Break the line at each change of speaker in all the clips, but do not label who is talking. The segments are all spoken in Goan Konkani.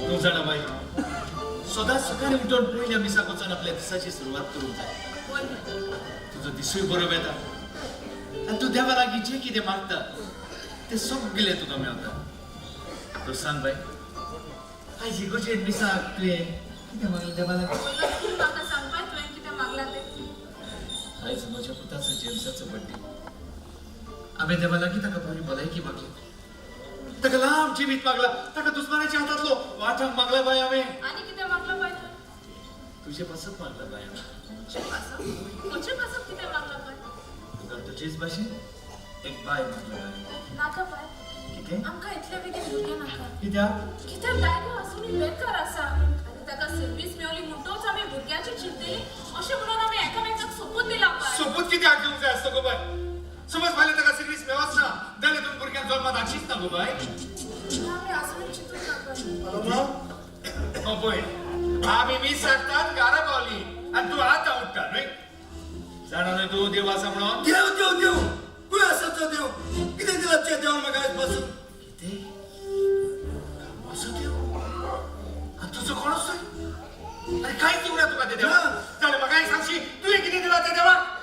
तूं जाणा बाय, सदांच सकाळी उठून पयल्या मिसाक वचून आपल्या दिसाची सुरवात करूंक जाय. तुजो दिसूय बरो वेता आनी तूं देवा लागीं जें कितें मागता तें सगळें तुका मेवता. तूं सांग बाय, आयज इगोर्जेंत मिसाक तुवें कितें मागलें देवा लागीं?
म्हाका सांगपाक तुवें कितें मागलां तें.
आयज म्हज्या पुताचो जेम्साचो बड्डे. हांवें देवा लागीं ताका बरी भलायकी मागली, ताका लांब जिवीत मागला, ताका दुस्मानाच्या हातांतलो वाटावंक मागला बाय हांवें.
आनी कितें मागलां बाय तुवें?
तुजे पासत मागला बाय हांवें.
म्हजे पासत? म्हजे पासत कितें मागलां बाय?
तुका तुजेच भाशेन एक बाय मागला बाय.
नाका बाय.
कितें?
आमकां इतले बेगीन भुरगें नाका.
कित्याक?
कित्याक डायगो आजुनूय बेकार आसा आनी ताका सर्वीस मेवली म्हणटोच आमी भुरग्याची चिंततली अशें म्हणून आमी एकामेकाक सोपूत दिला बाय.
सोपूत कित्याक घेवंक जाय आसता गो बाय? समज फाल्यां ताका सर्वीस मेळच ना जाल्यार तुमी भुरग्यांक जल्मात हाडचीच ना गो बाय.
आमी आजुनूय चिंतूंक ना बाय.
हॅलो माम.
हो पळय, आमी मिसाकतात घरा पावली आनी तूं आतां उठ्ठा न्हय? जाणा न्हय तूं देव आसा म्हणून?
देव देव देव खंय आसा तो देव? कितें दिला तुज्या देवान म्हाका आयज पासून?
कितें? असो देव आनी तुजो कोण आसतोय? आनी कांयच दिवना तुका ते देवा? जाल्यार म्हाका एक सांगशी, तुवें कितें दिलां त्या देवाक?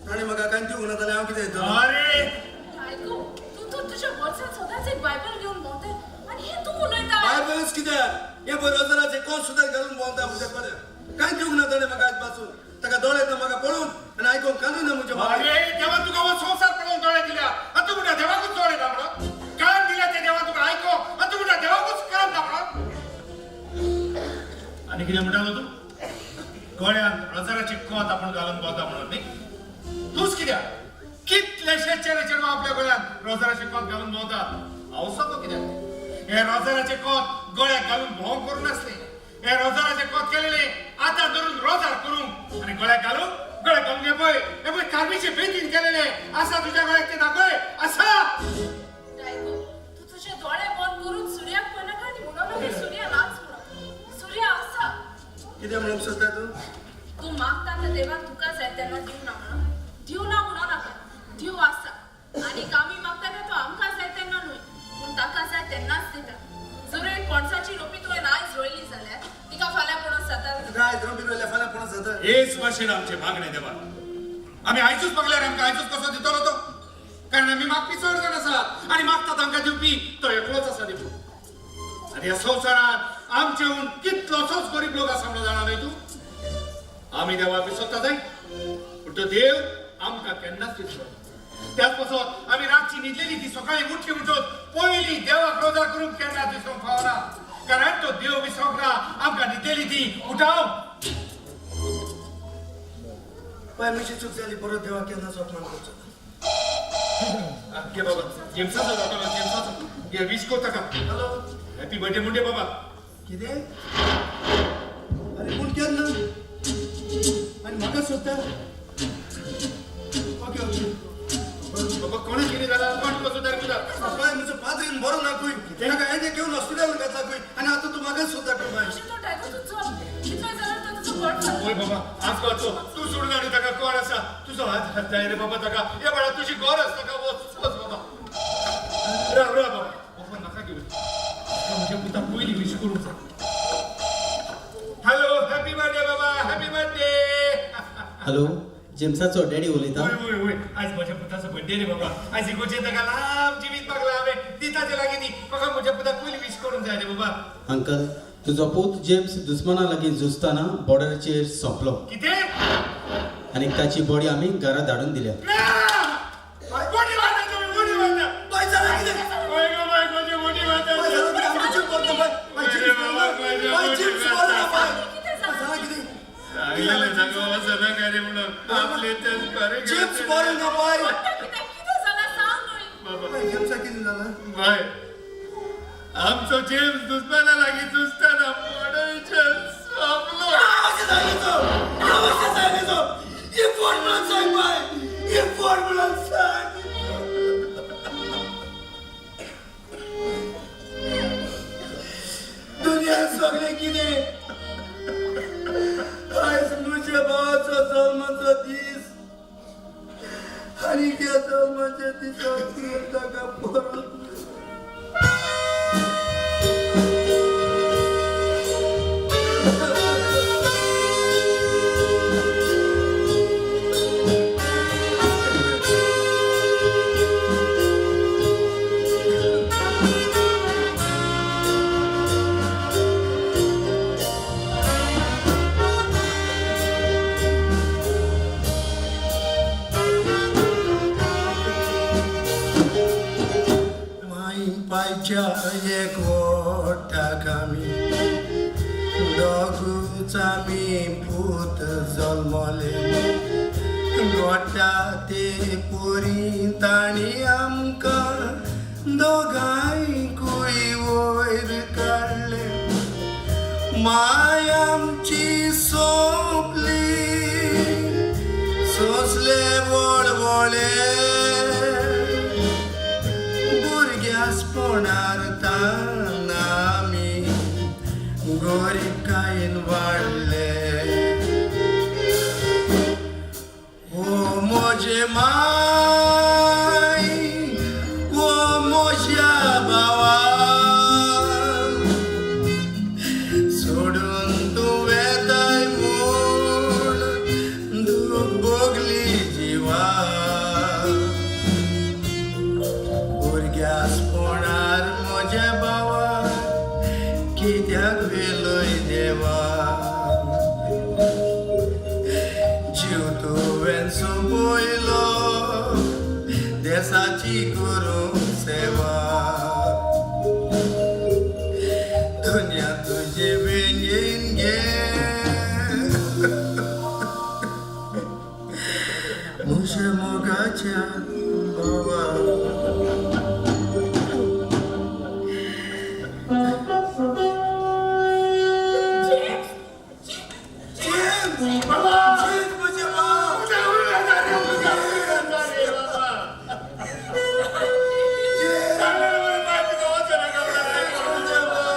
ताणें म्हाका कांय दिवंक ना जाल्यार हांव कितें दितलो?
अरे
डायगो, तूं तर तुज्या बोल्सांत सदांच एक बायबल घेवन भोंवताय आनी हें तूं उलयता.
बायबलच कित्याक, हें पळय रोजराचें कोण सुद्दां घालून भोंवता म्हज्या कडेन. कांय दिवंक ना ताणें म्हाका आयज पासून. ताका दोळे ना म्हाका पळोवंक आनी आयकूंक कानूय ना म्हज्या बापायक.
अरे देवान तुका हो संवसार पळोवंक दोळे दिल्या आनी तूं म्हणटा देवाकूच दोळे ना म्हणून? कान दिल्या त्या देवान तुका आयकूंक आनी तूं म्हणटा देवाकूच कान ना म्हणून? आनी कितें म्हणटालो तूं? गळ्यांत रोजराची कोत आपूण घालून भोंवता म्हणून न्ही? तूंच कित्याक, कितलेशे चेडे चेडवां आपल्या गळ्यांत रोजराचे कोत घालून भोंवतात. हांव सोदो कित्याक हे रोजराचे कोत गळ्याक घालून भोंवंक करूं नासले. हे रोजराचे कोत केलेले आतां धरून रोजार करूंक आनी गळ्याक घालूंक, गळ्याक घालून हे पळय, हे पळय कार्मीचे बेतीन केलेले आसा तुज्या गळ्याक ते दाखय आसा.
डायगो, तूं तुजे दोळे बंद करून सुर्याक पळयनाका आनी म्हणूं नाका सुर्या नाच म्हणून. सुर्या आसा.
कितें म्हणूंक सोदता तूं?
तूं मागता त्या देवान तुका जाय तेन्ना दिवं ना म्हणून? दिवं ना म्हणूं नाका, दिव आसा. आनी आमी मागता तें तो आमकां जाय तेन्ना न्हय, पूण ताका जाय तेन्नाच दिता. जर एक पणसाची रोपी तुवें आयज रोयली जाल्यार तिका फाल्यां पणस जाता.
तुका आयज रोपी रोयल्या फाल्यां पणस जाता.
हेच भाशेन आमचें मागणें देवा, आमी आयजूच मागल्यार आमकां आयजूच कसो दितलो तो? कारण आमी मागपी चड जाण आसात आनी मागता तांकां दिवपी तो एकलोच आसा दिवपी. आनी ह्या संवसारांत आमचे हून कितलोसोच गरीब लोक आसा म्हणून जाणा न्हय तूं? आमी देवाक विसरता जाय, पूण तो देव आमकां केन्नाच दिसलो. त्याच पासत आमी रातची न्हिदलेली ती सकाळी उठली म्हणटच पयलीं देवाक रोजार करूंक केन्नाच विसरूंक फावना, कारण तो देव विसरूंक ना आमकां न्हिदलेली ती उठाव.
बाय म्हजी चूक जाली, परत देवाक केन्नाच अपमान करचो ना.
घे बाबा, जेम्साचो जातलो, जेम्साचो घे, वीश कर ताका.
हॅलो.
हॅपी बर्थडे म्हणटे बाबा.
कितें? अरे पूण केन्ना आनी म्हाका सोदता? Okay okay.
बाबा कोणें कितें जालां? कोण तुका सुदार करता?
बाय म्हजो पाद्रीन बरो ना खंय, ताका हें घेवन हॉस्पिटलान घातला खंय आनी आतां तूं म्हाकाच सोदता खंय बाय.
अशें तो डायगो, तूं चल, कितलो जाल्यार तो तुजो गॉडफादर.
ओय बाबा, आज वाचो तूं सोडून आनी ताका कोण आसा? तुजो हात हात जाय रे बाबा ताका. हे बाळा तुजी गरज ताका. वच वच बाबा, राव राव बाबा, बाबा नाका घेवन ताका म्हज्या पुताक पयलीं वीश करूंक जाय. हॅलो, हॅपी बर्थडे बाबा, हॅपी बर्थडे.
हॅलो, जेम्साचो डॅडी उलयता.
वय वय वय, आज म्हज्या पुताचो बर्थडे रे बाबा. आयज इगोर्जेन ताका लांब जिवीत मागला हांवें, दिताचे लागीं न्ही. म्हाका म्हज्या पुताक पयलीं वीश करूंक जाय रे बाबा.
अंकल, तुजो पूत जेम्स दुस्माना लागीं झुजतना बॉर्डराचेर सोंपलो.
कितें?
आनी ताची बॉडी आमी घरा धाडून दिल्या.
मोठी वाटा तुमी, मोठी वाटा.
बाय जालां कितें?
वय गो बाय, म्हजी मोठी वाटा.
बाय जालां कितें? आमचो जीव बरो ना बाय. बाय जेम्स बरो ना. बाय जेम्स बरो ना बाय. जालां कितें?
सांगलेलें ताका वचना काय रे म्हणून, आपले तेच खरें.
जेम्स बरो ना बाय.
कोणता कितें कितें जालां सांग न्हय.
बाबा.
बाय जेम्साक कितें जालां?
बाय, आमचो जेम्स दुस्माना लागीं झुजतना बॉर्डरीचेर सोंपलो.
अशें सांगलें तूं? अशें सांगलें तूं? हे फोन म्हणून सांग बाय, हे फोन म्हणून सांग. दुनिया सगळें कितें, आयज म्हज्या भावाचो जल्माचो दीस आनी त्या जल्माच्या दिसाक ताका परत आमच्या एकवटाक आमी दोगूच आमी पूत जल्मले गोट्टा ते पुरी तांणी आमकां दोगांयकूय वयर काडले. माय आमची सोंपली सोंसले वळवळे भुरग्यासपणार ताना आमी गोरीबकायेन वाडले. ओ म्हजे माय ओ म्हज्या भावा सोडून तूं वेताय म्हूण दूख भोगली जिवा. भुरग्यासपणार म्हज्या भावा कित्याक व्हेलोय देवा. जीव तुवें सोंपयलो देसाची करूंक सेवा. दुनिया तुजे वेंगेन घे म्हज्या मोगाच्या भावा.
जेम्स.
जेम्स
बाबा!
जेम्स म्हजे भाव.
उद्या उरला रे, उद्या उरला रे बाबा. सांगलें मरे बाय, तुका वचों नाका म्हणून.
म्हजे भाव.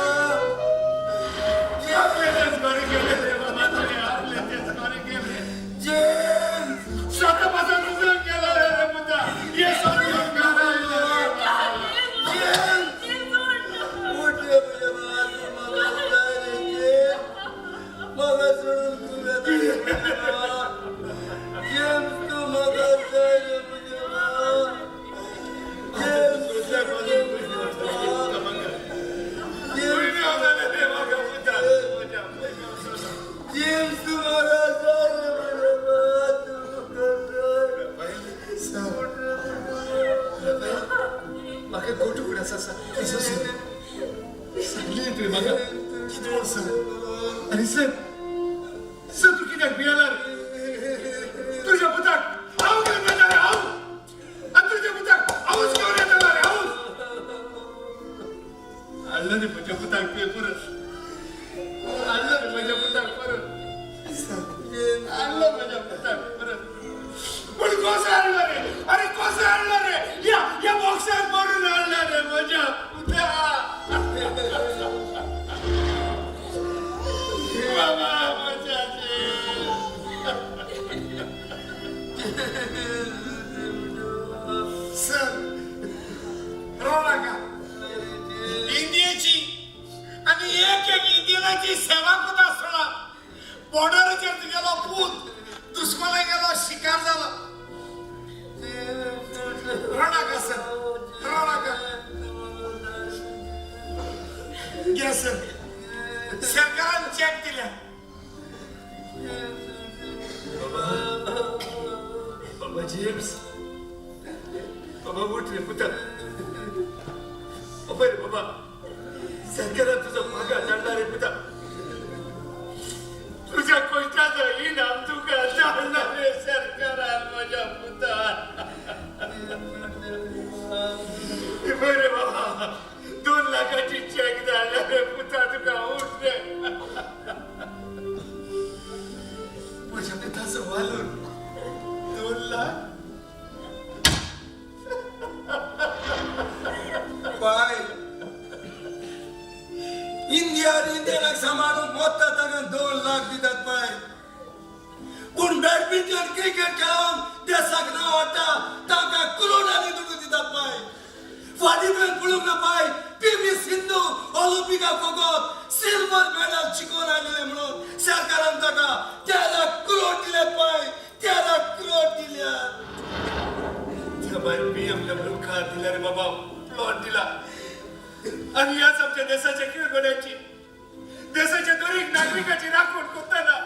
आपलें तेच बरें केलें रे बाबा तुवें, आपलें तेच बरें केलें.
जेम्स.
स्वता पासून तुजो केलो रे पुता. हे सोडून गेलो रे बाबा.
जेम्स. उठ रे म्हजे भावा, तूं म्हाका जाय रे जेम्स. म्हाका सोडून तूं वेता रे म्हजे भावा. जेम्स तूं म्हाका जाय रे म्हजे भावा. जेम्स म्हजे भावा.
पयलीं वचलें रे म्हाका पुता. म्हज्या पयलीं वचलें.
जेम्स तूं म्हाका जाय रे म्हजे भावा. तूं म्हाका जाय.
सर,
उठ रे म्हजे भावा.
म्हाका गोटू फुडें आसा सर. सांगलें तुवें म्हाका कितें म्हूण सर. आनी सर, सर तूं कित्याक भियेला रे? तुज्या पुताक हांव घेवन वता रे हांव. आनी तुज्या पुताक हांवूच घेवन येतलो रे हांवूच. हाडलो रे म्हज्या पुताक तुवें परत. हाडलो रे म्हज्या पुताक परत. हाडलो म्हज्या पुताक परत. पूण कसो हाडलो रे? अरे कसो हाडलो रे? ह्या ह्या बॉक्साक भरून हाडलो रे म्हज्या पुताक. बाबा म्हज्या जेम्स. सर, रडूं नाका. इंडियेची आनी एक एक इंडियनाची सेवा करता आसतना बॉर्डराचेर तुगेलो पूत दुस्माना गेलो शिकार जालो. रडूं नाका सर, रडूं नाका. घे सर, सरकारान चॅक दिल्या. बाबा, बाबा जेम्स, बाबा उठ रे पुता. बाबा रे बाबा, सरकारान तुजो पगार धाडला रे पुता. तुझ्या कश्टाचो इनाम तुका धाडला रे सरकारान म्हज्या पुता. बरे बाबा, 2 लाखाची चॅक धाडला रे पुता तुका. उठ रे. म्हज्या पुताचो वालोर 2 लाख.
पाय इंडियान इंडियनाक सांबाळून मोत्ता तांकां 2 लाख दितात पाय. पूण बॅडमिंटन क्रिकेट खेळोन देसाक नांव हाडटा तांकां करोडांनी दुडू दितात पाय. फाटीं तुवें पळोवंक ना पाय, पी व्ही सिंधू ऑलिंपिकाक फकत सिल्वर मेडल जिखोवन आयलेलें म्हणून सरकारान ताका 13 करोड दिल्यात पाय, 13 करोड दिल्यात.
त्या भायर बीएमडब्ल्यू कार दिला रे बाबा, प्लॉट दिला. आणि ह्याच आमच्या देशाच्या खेळगड्यांची, देशाच्या दरेक नागरिकाची राखण करताना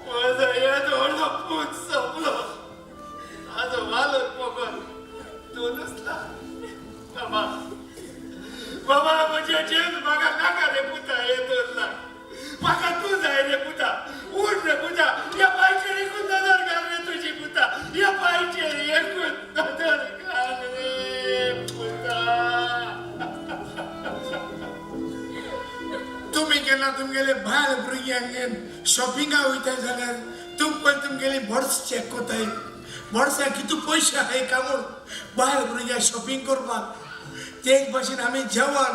माझा येदो व्हडलो पूत सोंपलो. हाजो वालोर फकत 2च लाख. बाबा. म्हज्या जेम्स म्हाका नाका रे पुता हे 2 लाख. म्हाका तूं जाय रे पुता. उठ रे पुता, ह्या पायचेर एकूच नजर घाल रे तुजी पुता. ह्या पायचेर एकूच नजर घाल रे पुता.
तुमी केन्ना तुमगेले बायल भुरग्यांक शॉपिंगा वयताय जाल्यार तुम पयलीं तुमगेली बोर्स चॅक कोताय, बोर्साक कितू पयशे आहाय काय म्हूण बायल भुरग्यांक शॉपिंग करपाक. तेच भाशेन आमी जवान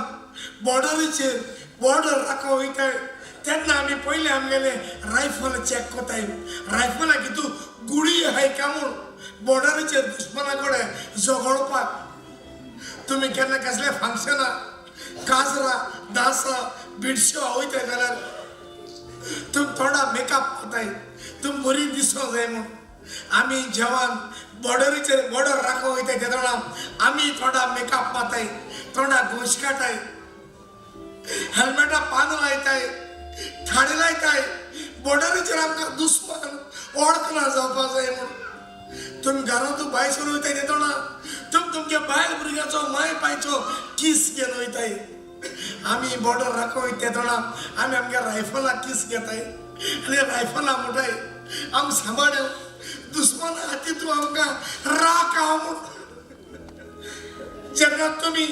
बॉर्डरीचेर बॉर्डर राखो वयताय तेन्ना आमी पयलीं आमगेले रायफल चॅक कोताय, रायफलाक कितू गुळी आहाय काय म्हूण बॉर्डरीचेर दुश्मना कडेन झगडपाक. तुमी केन्ना कसले फंक्शनां, काजरा, दासा, बिडश्यो वयताय जाल्यार तुम थोडा मेकअप कोताय, तुम बरी दिसो जाय म्हूण. आमी जवान बॉर्डरीचेर बॉर्डर राखो वयताय तेदोणा आमी थोडा मेकअप माताय, थोडा घोश काटाय, हेल्मेटा पान लायताय, थाडे लायताय, बॉर्डरीचेर आमकां दुस्मान वळखना जावपा जाय म्हूण. तुमी घरांत भायर सरून वयताय तेदोणा तुम तुमच्या बायल भुरग्याचो, माय पायचो कीस घेवन वयताय. आमी बॉर्डर राखो वयता तेदोणा आमी आमच्या रायफलाक कीस घेताय आनी रायफलां म्हणटाय, आम सांबाळ, दुस्मना हाती तूं आमकां राख हांव म्हूण. जेन्ना तुमी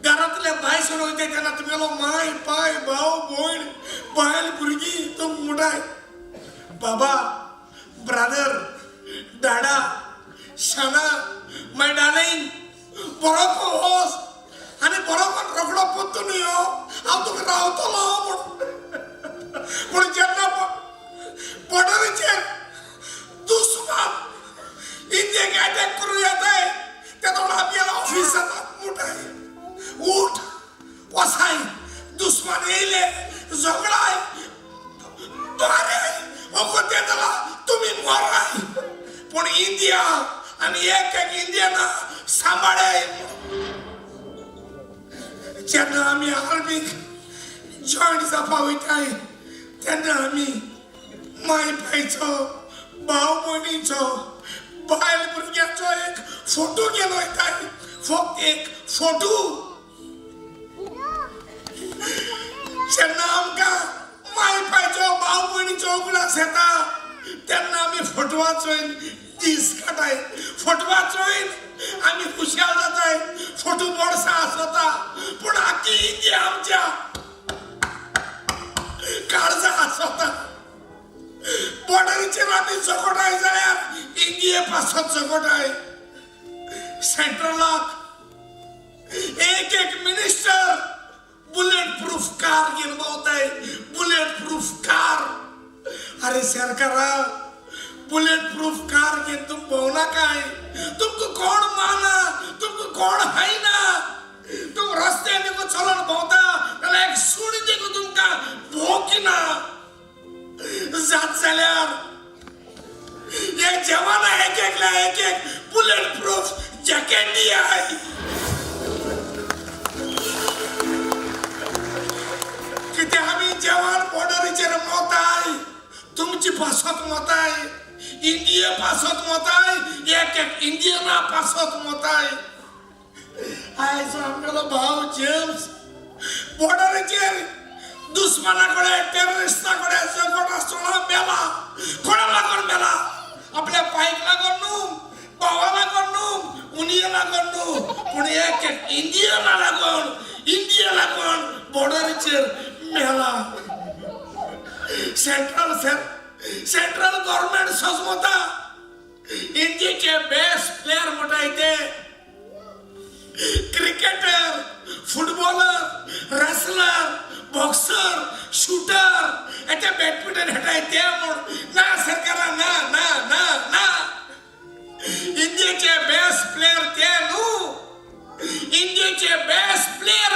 घरांतल्या भायर सरून वयताय तेन्ना तुमगेलो माय, पाय, भाव, भयण, बायल, भुरगीं तुम म्हणटाय, बाबा, ब्रादर, डाडा, शाना, माय डार्लिंग, बरो वोस आनी बरो कोन्न रोखडो पोत्तून यो, हांव तुका रावतलो म्हूण. पूण जेन्ना बॉर्डरीचेर दुस्मान इंडियेक अटॅक करून येताय तेदोणा आमगेल्या ऑफिसराक म्हणटाय, उठ, वसाय, दुस्मान येयले, झगडाय, बाराय, ओको तेदला तुमी मराय, पूण इंडिया आनी एक एक इंडियना सांबाळाय. जेन्ना आमी आर्मीक जॉयन जावपा वयताय तेन्ना आमी माय पायचो, भाव भयणीचो, बायल भुरग्याचो एक फोटो घेवन वयताय, फक्त एक फोटो. जेन्ना आमकां माय पायचो, भाव भयणीचो उगडास येता तेन्ना आमी फोटवा चोयन दीस काटाय, फोटवा चोयन आमी खुशाल जाताय. फोटो बोडसा आसता पूण आख्खी इंडिया आमच्या काळजा आसता. बॉर्डरीचेर आमी झगडाय जाल्यार इंडिये पासत झगडाय. सेंट्रलाक एक एक मिनिस्टर बुलेट प्रूफ कार घेवन भोंवताय, बुलेट प्रूफ कार. अरे सरकारा, बुलेट प्रूफ कार घेवन तुम भोंवनाकाय. तुमकां कोण माना, तुमकां कोण हायना. तुम रस्त्यान देखून चलोन भोंवता जाल्यार एक सुणी देखून तुमकां भोंवकिना. जात जाल्यार हे जवाना एक एकल्या एक एक बुलेट प्रूफ जॅकेट दियाय. कित्याक आमी जवान बॉर्डरीचेर मोताय, तुमची पासत मोताय, इंडिये पासत मोताय, एक एक इंडियना पासत मोताय. आयज आमगेलो भाव जेम्स बॉर्डरीचेर दुस्मना कडेन, टेररिस्टा कडेन झगड आसतना मेला. कोणा लागून मेला? आपल्या पायक लागून न्हू, भावा लागून न्हू, उनिये लागून न्हू, पूण एक एक इंडियना लागून, इंडिया लागून बॉर्डरीचेर मेला. सेंट्रल सेंट्रल गव्हर्मेंट सजमता इंडियेचे बेस्ट प्लेयर म्हणटाय ते cricketer, footballer, wrestler, boxer, shooter, हेचे बॅडमिंटन खेळटाय ते म्हूण. ना सरकारा, ना ना ना ना. इंडियेचे बेस्ट प्लेयर ते न्हू, इंडियेचे बेस्ट प्लेयर.